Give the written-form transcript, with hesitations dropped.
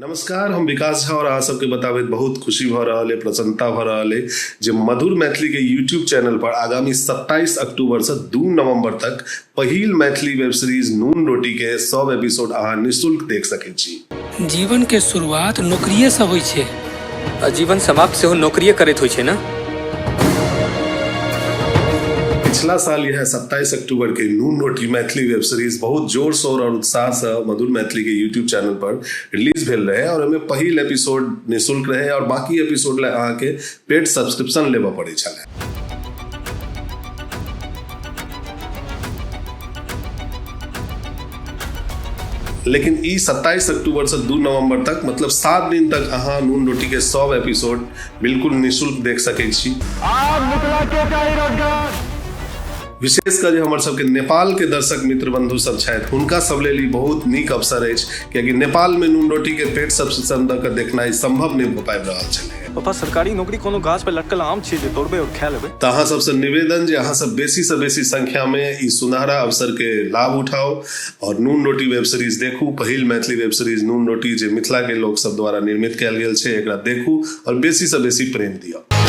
नमस्कार, हम विकास झा और अहाँ सबके बताबैत बहुत खुशी भऽ रहल है, प्रसन्नता भऽ रहल है जे मधुर मैथिली के यूट्यूब चैनल पर आगामी 27 अक्टूबर से 2 नवंबर तक पहिल मैथिली वेब सीरीज नून रोटी के सब एपिसोड अहाँ निःशुल्क देख सकै छी। जीवन के शुरुआत नौकरिये सँ होइ छै। आ जीवन समाप्त सेहो नौकरिये करैत होइ छै ने? पिछला साल यह 27 अक्टूबर के नून रोटी मैथिली वेब सीरीज बहुत जोर शोर और उत्साह से मधुर मैथिली के यूट्यूब चैनल पर रिलीज भेल रहे और ओहिमे पहिल एपिसोड निःशुल्क रहे और बाकी एपिसोड ला अहाँ के पेड सब्सक्रिप्शन लेबऽ पड़ै छलै। लेकिन ई 27 अक्टूबर से 2 नवंबर तक, मतलब 7 दिन तक अहाँ नून रोटी के सब एपिसोड बिल्कुल निःशुल्क देख सकै छी। विशेष कर जे हमर सबके नेपाल के दर्शक मित्र बंधु सब छथि, हुनका सब लेल ई बहुत नीक अवसर अछि, कियाकि नेपाल में नून रोटी के पेड सब्सक्रिप्शन दऽ कऽ देखनाइ संभव नहि भऽ पाबि रहल छलै। पापा, सरकारी नौकरी कोनो गाछ पर लटकल आम छियै जे तोड़बै और खा लेबै। तऽ अहाँ सबसँ निवेदन जे अहाँ सब बेसी सँ बेसी संख्या में ई सुनहरा अवसर के लाभ उठाउ और नून रोटी वेब सीरीज देखू। पहिल मैथिली वेब सीरीज नून रोटी जे मिथिला के लोक सब द्वारा निर्मित कयल गेल छै, एकरा देखू और बेसी सँ बेसी प्रेम दिअ।